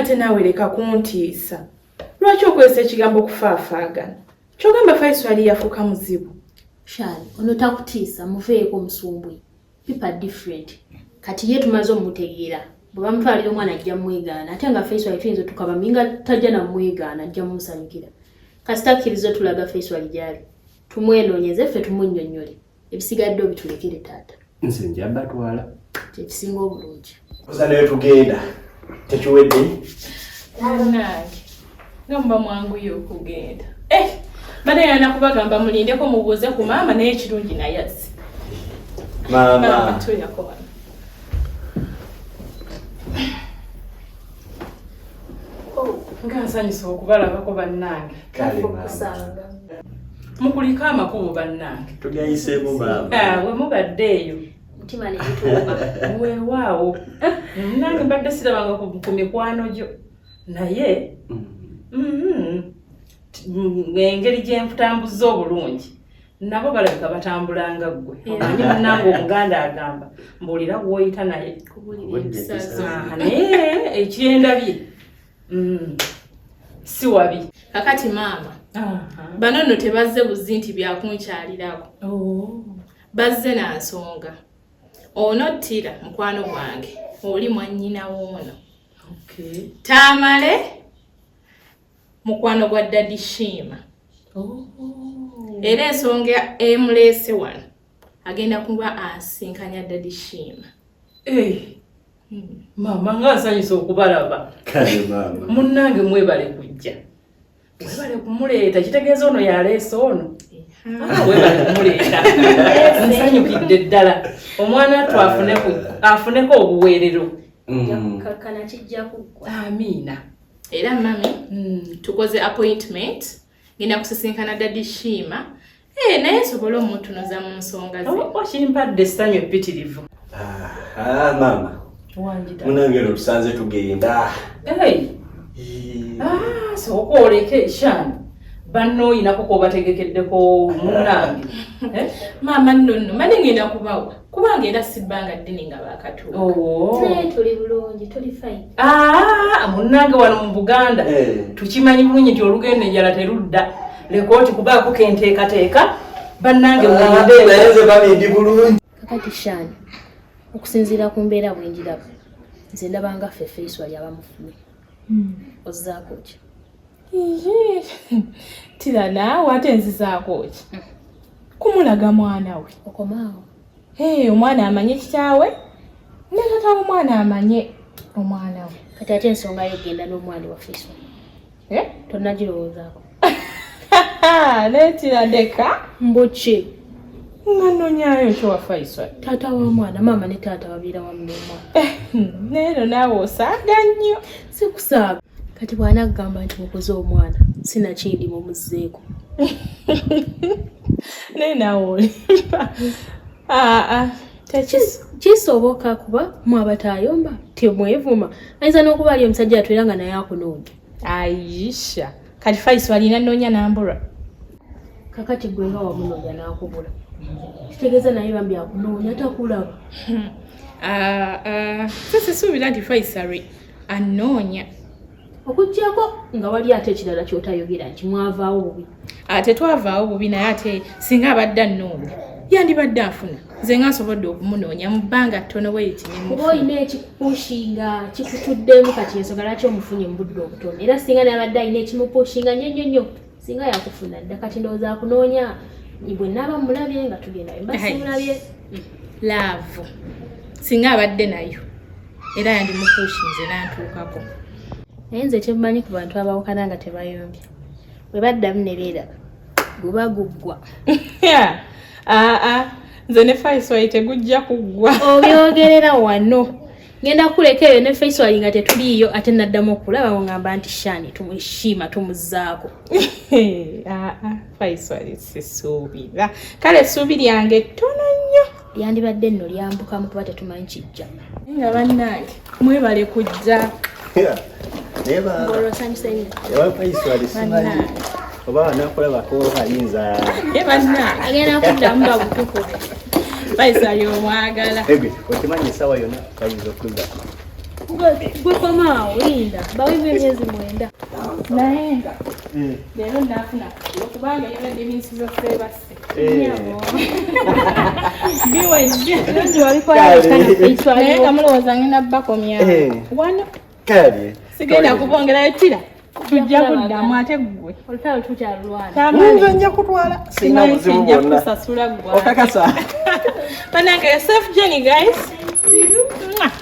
Ate naawe leka kuntiisa. Lwaki okozesa ekigambo okufaafaagana? Kyogamba Faisal yafuuka muzibu? Shani, ono takutiisa, muveeko musumbwe. People are different. Kati ye tumaze omutegeera. Bwe bamutwalira omwana ajja mwegaana ate nga Faisal tuyinza otukabami nga tajja namwegaana ajja mumusanyukira. Kasita akkiriza otulaga Faisal gy'ali. Tumwenoonyeze ffe tumunnyonnyole. Ebisigadde obitulekere taata. Nze nja batwala. Kyekisinga obulungi. Oza nayo tugenda. Tekiwedde? Bannange, nga muba mwanguye okugenda. Eh, bane yana kubagamba mulindeko mubuuze ku maama naye ekirungi naye azze. Maama. Maama tuyako wano. Nga nsanyusa okubalabako bannange. Kale maama. Mukuliko amakubo bannange. Tugayiseemu maama. Ah, we mubadde eyo. Mutima ne gituuma. Weewaawo. Nange mbadde sirabanga ku mikwano gyo. Naye engeri gye nkutambuza obulungi nabo balabika batambulanga ggwe. Omanyi munnange Omuganda agamba mbuulira gw'oyita naye. Naye ekyendabye si wabi. Kakati maama, bano nno tebazze buzi nti byakunkyalirako. Bazze na nsonga. Ono Ttira mukwano gwange, oli mwannyina w'ono. Tamale mukwano gwa Daddy Shima. Era ensonga emuleese wano agenda kuba asinkanya Daddy Shima. Maama nga nsanyusa okubalaba. Kale maama. Munnange mwebale kujja. Mwebale kumuleeta, kitegeeza ono yaleese ono. Webale kumuleeta. Nsanyukidde ddala. Omwana attu afuneko obuweerero. Kakkana kijja kuggwa. Amiina. Era mami, tukoze appointment, ngenda kusisinkana Daddy Shima. Naye nsobole omutunuza mu nsonga ze. Okimpadde essanyu eppitirivu. Maama. Munange lero tusanze tugenda. Sooka oleke Shani. Banno oyinako k'obategekeddeko munnange. Maama nno nno, mani ngenda kubawa. Kubanga era si bbanga ddene nga baakatuuka. Naye tuli bulungi, tuli fine. Munnange wano mu Buganda tukimanyi bulungi nti olugendo enjala terudda. Leka oti kubaako kenteekateeka bannange mulinde. Naye nze mami ndi bulungi. Kakati Shani, okusinziira ku mbeera bwe ngiraba, nze ndaba nga ffe Faisal abamufunye. Ozzaako ki? Tira naawe ate nzizaako ki? Kumulaga mwana we. Okomaawo. Omwana amanye kitaawe ne taata w'omwana amanye omwana we. Kati ate ensonga yo genda n'omwana wa Faisal. Tonnagirowoozaako. Naye Tira ndeka. Mbuki? Nga nnoonyaayo ki wa Faisal? Taata w'omwana, maama ne taata babeera wamu n'omwana. Neero naawe osaaga nnyo. Sikusaaga. Kati bw'anaagamba nti mukuze omwana, sinakindi mumuzzeeko. Naye naawe olimba. Kisoboka kuba mwe abatayomba temwevuma. Ayinza n'okuba ali omusajja atwera nga naye akunoonya. Aisha, kati Faisal alina nnoonya n'ambulwa. Kakati gwe nga wamunoonya n'akubula. Kitegeeza naye bambi akunoonya takulaba. Sisuubira nti Faisal anoonya. Okuggyako nga wali ate ekirala ky'otayogera nti mwavaawo bubi. Ate twavaawo bubi naye ate singa abadde annoonya yandibadde afuna. Nze nga nsobodde okumunoonya mu bbanga ttono bwe liti ne Kuba mufuna. olina ekikupushinga kikutuddemu kati ensonga lwaki omufunye mu budde obutono. Era singa n'abadde alina ekimupushinga nnyo nnyo nnyo singa yakufuna dda. Kati ndowooza akunoonya bwe naaba mmulabye nga tugenda mba simulabye. Laavu singa abadde nayo era yandimupushinze n'antuukako. Naye nze kyemmanyi ku bantu abawukana nga tebayombye, bwe baddamu ne beeraba guba guggwa. Nze ne Faisal tegujja kuggwa. Obyogerera wano. Ngenda kuleka eyo ne Faisal nga tetuliiyo ate naddamu okulaba ngamba nti Shani tumushima tumuzzaako. Faisal sisuubira. Kale essuubi lyange ttono nnyo. Lyandibadde nno lyambukamu kuba tetumanyi kijja. Nga bannange mwebale kujja. Ng'olwo osanyuse nnyo. Faisal simanyi oba anakulabako ayinza. Bannange. Agenda kuddamu babutukube. Faisal omwagala. Egwe okimanyi essaawa yonna kayinza okudda. Gwe komaawo linda bawivu emyezi 9. Naye leero naafuna kiro kubanga ebibadde binsiza seebase. Biwedde. Naye nga mulowooza ngenda bakomyawo. Wano. Kale. Sigenda kubongerayo kira. Tujja kuddamu ate ggwe. Olutalo tukyalulwana. Nze nja kutwala. Sirina buzibu bwonna. Kusasula ggwe. Okakasa. Banange, safe journey guys. Mwah.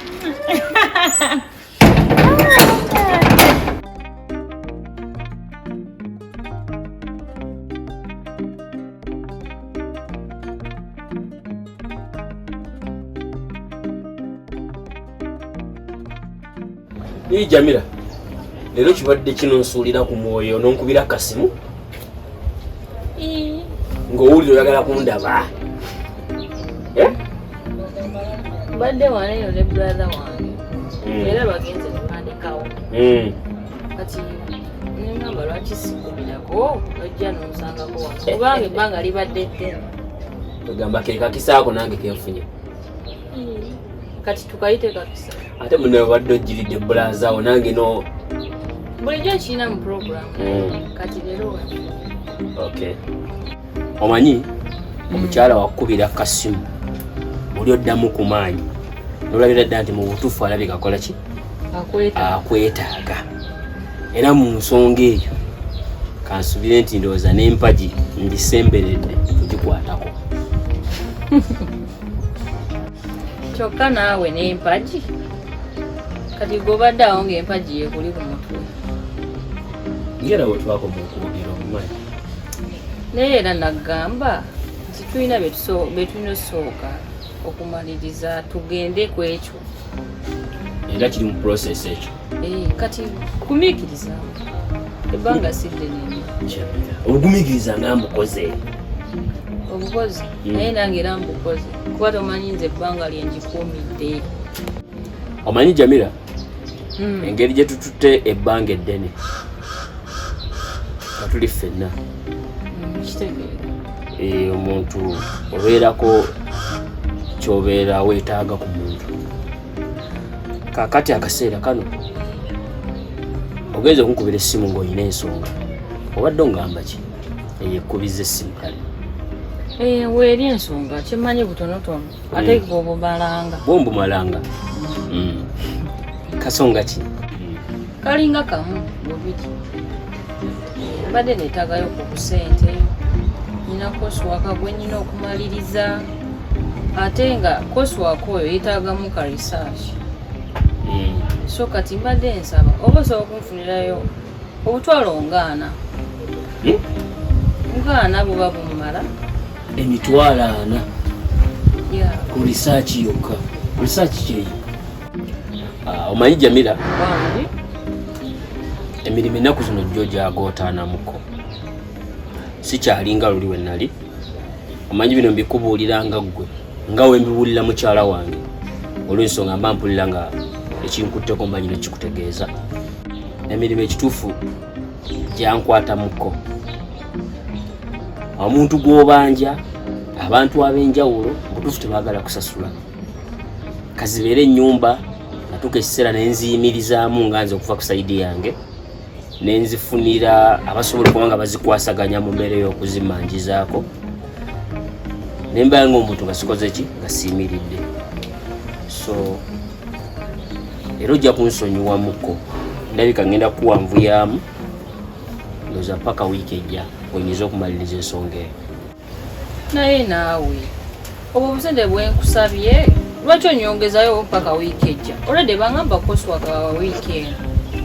Ii Jamila, leero kibadde kino nsuulira ku mwoyo n'onkubira akasimu ng'owulira oyagala kundaba. Mbadde wano eno ne brother wange era bagenze ne bandekawo. Kati nengamba lwaki sikubirako ojja n'onsangako wano kubanga ebbanga libadde ddene. Ogamba ke kakisaako nange kenfunye. Kati tukayite kakisa. Ate muno obadde ojjiridde bulazaawo nange no. Bulijjo kirina mu program. Kati leero wano. Okay. Omanyi omukyala wakubira kasimu oli oddamu ku maanyi n'olabira ddala nti mu butuufu alabika akola ki? Akwetaaga. Era mu nsonga eyo kansubire nti ndowooza n'empagi ngisemberedde kugikwatako. Kyokka naawe n'empagi kati gw'obadde awo ng'empagi yeekuli ku mutwe. Ngera bwe twakoma okwogera omumanyi. Naye era nagamba nti tulina bye tulina osooka okumaliriza tugende ku ekyo. Era kiri mu process ekyo. Kati gumiikiriza ebbanga si ddene nnyo. Obugumiikiriza nga mbukoze. Obukozi naye nange era mbukoze kuba tomanyi nze ebbanga lye ngikuumidde. Omanyi Jamila, engeri gye tututte ebbanga eddene nga tuli ffenna. Kitegeera. Omuntu obeerako ky'obeera weetaaga ku muntu. Kaakati akaseera kano ogenze okunkubira essimu ng'olina ensonga. Obadde ongamba ki? Eyo ekkubiza essimu kale. Weeri ensonga kyemmanyi butonotono ate gwe obumalanga. Bw'ombumalanga. Kasonga ki? Kalinga kamu bubiri. Mbadde neetaagayo ku busente, nina coursework gwe nnina okumaliriza ate nga coursework oyo yeetaagamu ka research. So kati mbadde nsaba oba osobola okunfunirayo obutwalo ngaana. Ngaana buba bummala. Emitwalo 40 ku research yokka. Research kyeyo. Omanyi Jamila, emirimu ennaku zino jjo gyagootaanamuko. Sikyalinga luli we nali. Omanyi bino mbikubuulira nga ggwe nga we mbibuulira mukyala wange. Olw'ensonga mba mpulira nga ekinkutteko mba nyina kikutegeeza. Emirimu ekituufu gyankwatamuko. Omuntu gw'obanja, abantu ab'enjawulo butuufu tebaagala kusasula. Kazibeere ennyumba natuuka ekiseera ne nziyimirizaamu nga nze okuva ku side yange ne nzifunira abasobola okuba nga bazikwasaganya mu mbeera ey'okuzimanjizaako. Ne mbeera ng'omuntu nga sikoze ki nga siyimiridde. So era ojja kunsonyiwamuko ndabika ngenda kuwanvuyaamu ndowooza paka wiiki ejja oyinza okumaliriza ensonga eyo. Naye naawe obwo obusente bwe nkusabye lwaki onyongezayo paka wiiki ejja? Olwedde bangamba coursework wa wiiki eno.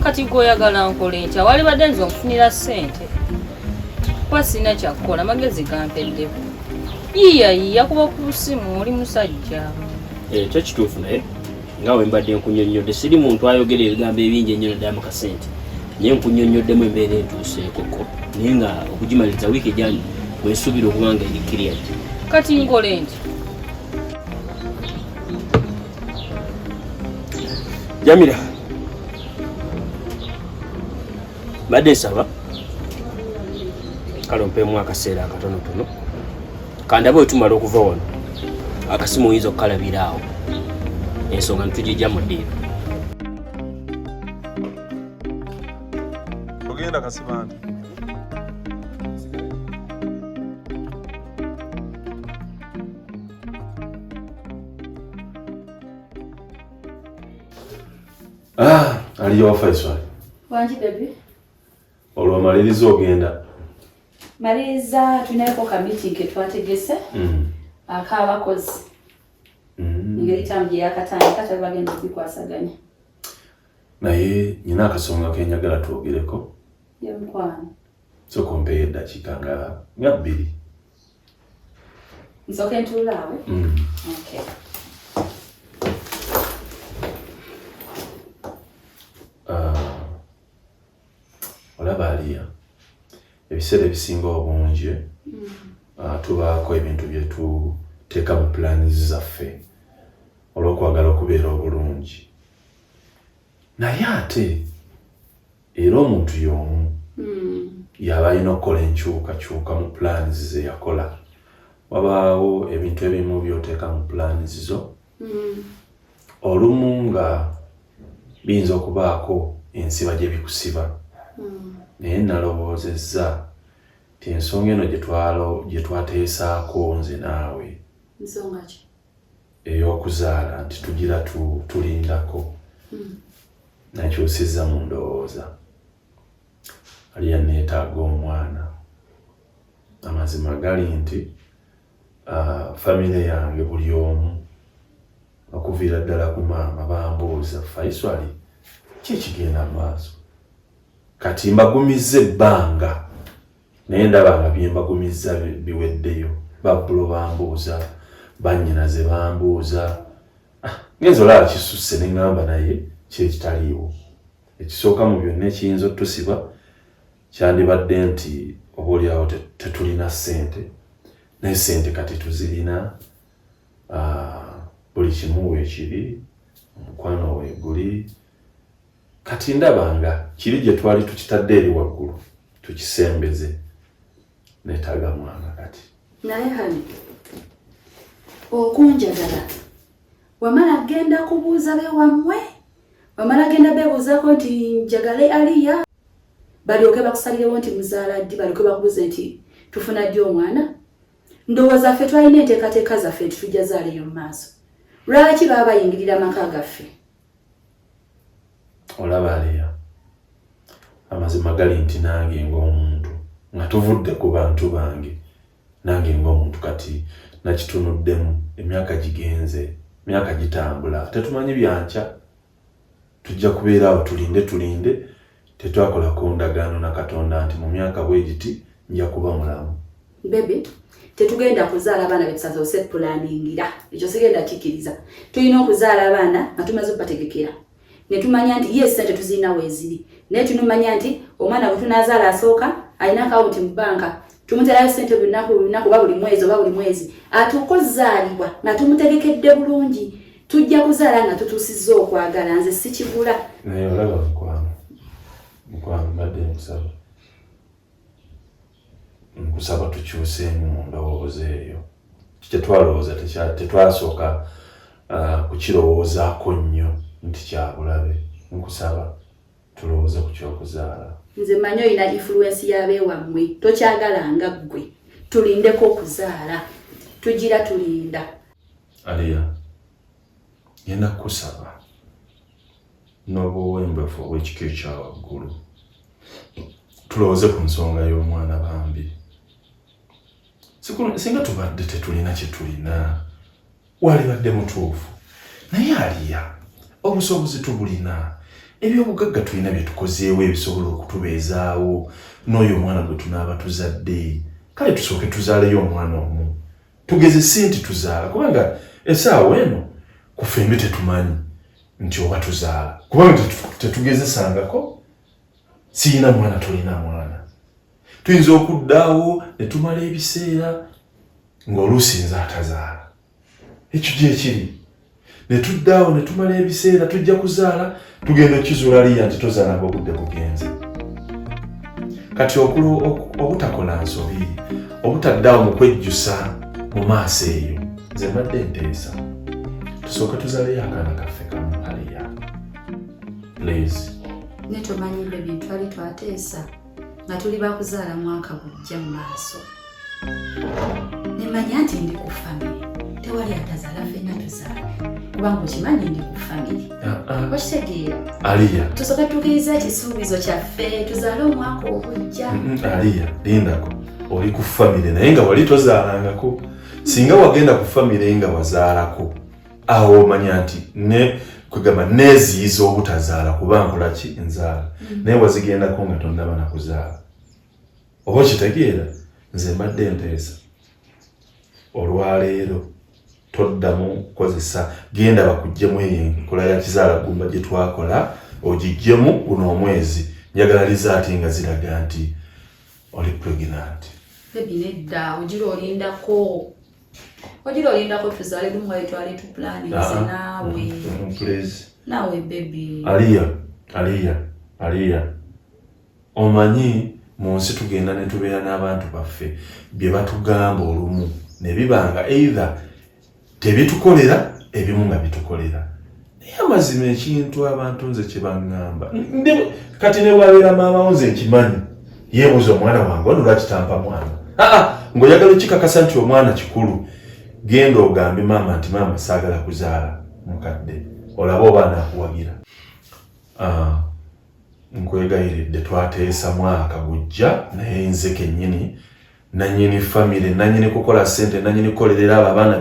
Kati gwe oyagala nkole ntya? Walibadde nze onfunira ssente kuba sirina kyakukola, amagezi gampeddeko. Yiiya yiiya kuba ku busimu oli musajja. Ekyo kituufu naye nga we mbadde nkunnyonnyodde siri muntu ayogera ebigambo ebingi ennyo naddala mu kasente naye nkunnyonnyoddemu embeera entuuseekoko naye nga okugimaliriza wiiki ejja bwe nsuubira okuba nga eri cleared. Kati nkole nti? Jamila, mbadde nsaba kale ompeemu akaseera akatonotono kandabe bwe tumala okuva wano akasimu oyinza okukalabira awo ensonga ntugijja mu ddiiro. Genda Kasibante. Ah, aliyo wa Faisal. Wangi baby. Olwo maliriza ogenda. Maliriza tulinayoko ka meeting ke twategese. Ak'abakozi. Engeri tamu gye yakatandika twali bagenda okubikwasaganya. Naye nina akasonga ke njagala twogereko. Ye mukwano. Sooka ompeeyo eddakiika nga 2. Nsooke ntuule awe? Okay. Olaba Aliya, ebiseera ebisinga obungi tubaako ebintu bye tuteeka mu pulaani zaffe olw'okwagala okubeera obulungi. Naye ate era omuntu y'omu yaba alina okukola enkyukakyuka mu pulaani ze yakola. Wabaawo ebintu ebimu by'oteeka mu pulaani zo olumu nga biyinza okubaako ensiba gye bikusiba. Naye nalowoozezza nti ensonga eno gye twateesaako nze naawe Nsonga ki? Ey'okuzaala nti tugira tulindako. Nakyusizza mu ndowooza. Aliya neetaaga omwana. Amazima gali nti famire yange buli omu okuviira ddala ku maama bambuuza Faisal ki ekigenda mu maaso. Kati mbagumizza ebbanga naye ndaba nga bye mbagumizza biweddeyo. Babbulo bambuuza, bannyinaze bambuuza. Ngenze olaba kisusse ne ŋŋamba naye ki ekitaliiwo. Ekisooka mu byonna ekiyinza otusiba kyandibadde nti oboolyawo tetulina ssente, naye ssente kati tuzirina, buli kimu weekiri, omukwano weeguli. Kati ndaba nga kiri gye twali tukitadde eri waggulu tukisembeze, neetaaga mwana kati. Naye hani okunjagala wamala genda kubuuza bewammwe, wamala genda beebuuzaako nti njagale Aliya, balyoke bakusalirewo nti muzaala ddi, balyoke bakubuuze nti tufuna ddi omwana. Ndowooza ffe twalina enteekateeka zaffe nti tujja zaala eyo mu maaso. Lwaki baba bayingirira amaka gaffe? Olaba Aliya, amazima gali nti nange ng'omuntu nga tuvudde ku bantu bange, nange ng'omuntu kati nakitunuddemu, emyaka gigenze, emyaka gitambula, tetumanyi byankya. Tujja kubeera awo tulinde tulinde, tetwakolako ndagaano na Katonda nti mu myaka bwe giti nja kuba mulamu. Baby, tetugenda kuzaala abaana be tusasoose pulaningira, ekyo sigenda kikkiriza. Tulina okuzaala abaana nga tumaze okubategekera. Ne tumanya nti ye ssente tuzirina weeziri, naye tunumanya nti omwana bwe tunaazaala asooka alina akawunti mu bbanka, tumuterayo ssente buli lunaku buli lunaku oba buli mwezi oba buli mwezi, atuuke ozaalibwa nga tumutegekedde bulungi. Tujja kuzaala nga tutuusizza okwagala, nze sikigula. Naye olaba mukwano, mukwano mbadde nkusaba, nkusaba tukyuseemu mu ndowooza eyo. Tetwalowooza, tetwasooka kukirowoozaako nnyo nti kya bulabe. Nkusaba tulowooze ku ky'okuzaala. Nze mmanyi olina influence y'abeewammwe, tokyagala nga ggwe. Tulindeko okuzaala, tugira tulinda. Aliya, ngenda kukusaba n'obuwembefu obw'ekika ekya waggulu tulowooze ku nsonga y'omwana bambi. Singa tubadde tetulina kye tulina, walibadde mutuufu. Naye Aliya, obusobozi tubulina, ebyobugagga tulina bye tukozeewo ebisobola okutubeezaawo n'oyo omwana gwe tunaaba tuzadde. Kale tusooke tuzaaleyo omwana omu, tugeze si nti tuzaala, kubanga essaawa eno ku ffembi tetumanyi nti oba tuzaala, kubanga tetugezesangako. Siyina mwana, tolina mwana. Tuyinza okuddaawo ne tumala ebiseera ng'oluusi nze atazaala, ekyo gye kiri. Ne tuddaawo ne tumala ebiseera, tujja kuzaala, tugenda okukizuula Aliya nti tozaala ng'obudde bugenze. Kati obutakola nsobi, obutaddaawo mu kwejjusa mu maaso eyo, nze mbadde nteesa tusooke tuzaaleyo akaana kaffe kamu. Aliya, please. Ne tomanyi baby, twali twateesa. Nga tuli bakuzaala mwaka gujja mu maaso. Nemanya nti ndi ku family. Tewali atazaala ffenna tuzaala. Kubanga okimanyi ndi ku family. Okitegeera? Aliya. Tusooke tutuukirize ekisuubizo kyaffe tuzaale omwaka ogujja. Aliya, lindako. Oli ku family naye nga wali tozaalangako. Singa wagenda ku family nga wazaalako, awo omanya nti ne kwegamba neeziyiza obutazaala kuba nkola ki nzaala. Naye wazigendako nga tonnaba na kuzaala. Oba okitegeera, nze mbadde nteesa olwaleero toddamu kukozesa, genda bakuggyemu eyo enkola ya kizaala ggumba gye twakola, ogiggyemu guno omwezi. Njagala lizaati nga ziraga nti oli pregnant. Baby nedda, ogira olindako. Ogira olindako tuzaale lumu nga twali tuplaninze naawe. Please. Naawe baby. Aliya, Aliya, Aliya. Omanyi mu nsi tugenda ne tubeera n'abantu baffe bye batugamba olumu ne biba nga either tebitukolera, ebimu nga bitukolera. Naye amazima ekintu abantu nze kye baŋŋamba, kati ne bw'abeera maama wo nze nkimanyi, yeebuuza omwana wange ono lwaki tampa mwana. Aa, ng'oyagala okikakasa nti omwana kikulu, genda ogambe maama nti maama saagala kuzaala mukadde, olabe oba anaakuwagira. Nkwegayiridde twateesa mwaka gujja, naye nze kennyini nannyini famire, nannyini kukola ssente, nannyini kukolerera abo abaana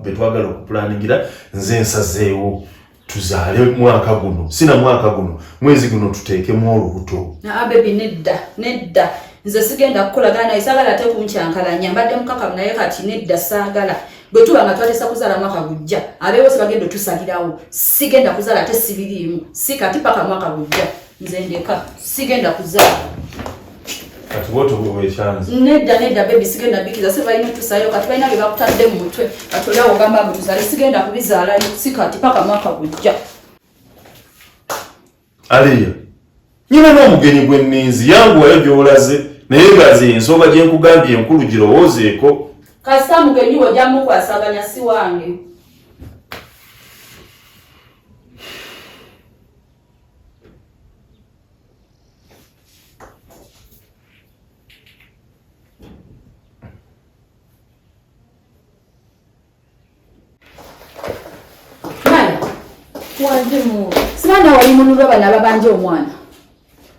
betwagala okupulaningira, nze nsazeewo tuzaale mwaka guno, sina mwaka guno, mwezi guno tuteekemu olubuto. Aa baby nedda, nedda. Nze sigenda kukolagana naye, saagala ate kunkyankalanya. Mbadde mukakamu naye kati nedda saagala. Bwe tuba nga twateesa kuzaala mwaka gujja, abeewo se bagenda otusalirawo. Sigenda kuzaala ate sibiriimu. Si kati paka mwaka gujja. Nze ndeka, sigenda kuzaala. Kati bw'otyo bwe weekyanze. Nedda, nedda baby, sigenda bikiza. Se balina otusalirawo, kati balina bye bakutadde mu mutwe. Kati oli awo ogamba mbu tuzaale, sigenda kubizaalayo. Si kati paka mwaka gujja. Aliya, nyina n'omugenyi gwe nninzi, yanguwayo gy'olaze, naye nga nze ensonga gye nkugambye enkulu girowoozeeko. Kasita mugenyi wo ojja mukwasaganya, si wange. Maya. Wanje mu. Simanyi wali munulwa bano ababanja omwana.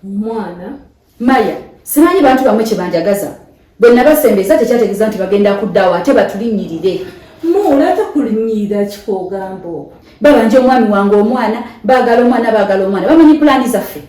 Omwana? Maya, simanyi bantu bamwe kye banjagaza. Bwe nabasembeza tekyategeeza nti bagenda kuddawo ate batulinnyirire. Muula ate kulinnyirira kiko ogamba okwo. Babanja omwami wange omwana, baagala omwana, baagala omwana. Bamanyi pulaani zaffe.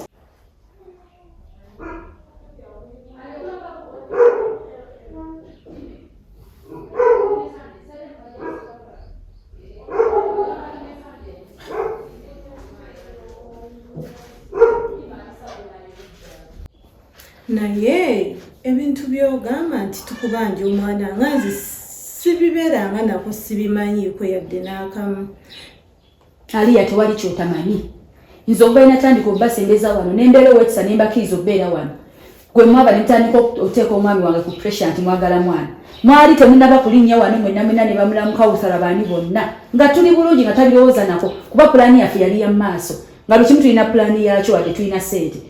Naye ebintu by'ogamba nti tukubanja omwana nga nze sibibeeranga nako, sibimanyiiko yadde n'akamu. Aliya, tewali ky'otamanyi. Nze okuva natandika obbasembeza wano ne mbeera ow'ekisa ne mbakkiriza okubeera wano. Gwe mwaba ne mutandika okuteeka omwami wange ku pressure nti mwagala mwana. Mwali temunnaba kulinnya wano mwenna mwenna ne bamulamuka Usala baani bonna. Nga tuli bulungi nga tabirowooza nako kuba pulaani yaffe yali ya mu maaso. Nga buli kimu tulina pulaani yaakyo wadde tulina ssente.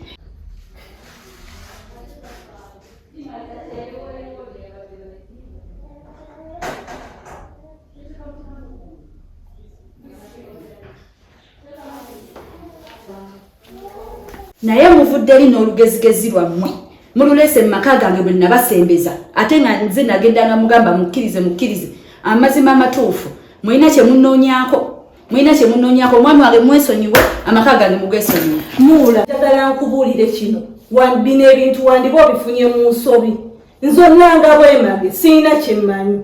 Naye muvudde eri n'olugezigezi lwammwe mululeese mu maka gange bwe nabasembeza, ate nga nze nagendanga mugamba mukkirize, mukkirize. Amazima amatuufu mulina kye munoonyaako, mulina kye munoonyaako. Omwami wange mwesonyiwe, amaka gange mugesonyiwe. Muula, njagala nkubuulire kino. Bino ebintu wandiba obifunye mu nsobi. Nze onnanga bwemage sirina kye mmanyi.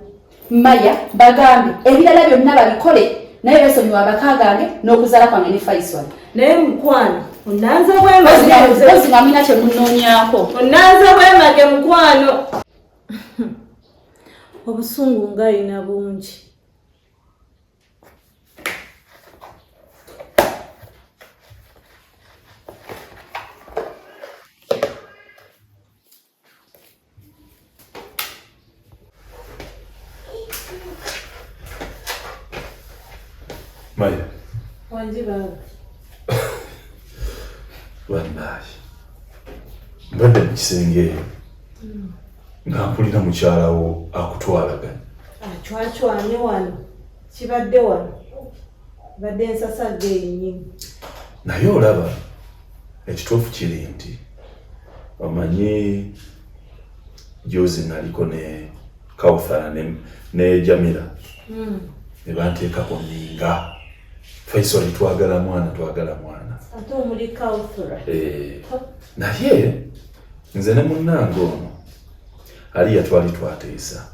Maya, bagambe ebirala byonna babikole, naye besonyiwe amaka gange n'okuzaala kwange ne Faisal. Naye mukwano, onnanze bwemage. Ozi nga mulina kye munoonyaako. Onnanze bwemage mukwano. Obusungu ng'alina bungi. Maya. Wangi baba. Bannaaye. Mbadde mu kisenge eyo nga mpulira mukyala wo akutwalaganya. Acwacwanye wano, kibadde wano, badde nsasagge yennyini. Naye olaba ekituufu kiri nti omanyi juzi naliko ne Kauthara ne Jamila ne banteekako ninga Faisal, twagala mwana, twagala mwana. Ate omuli Kauthara. Eh, naye nze ne munnange ono Aliya twali twateesa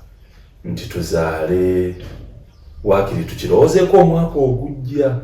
nti tuzaale waakiri tukirowoozeeko omwaka ogujja.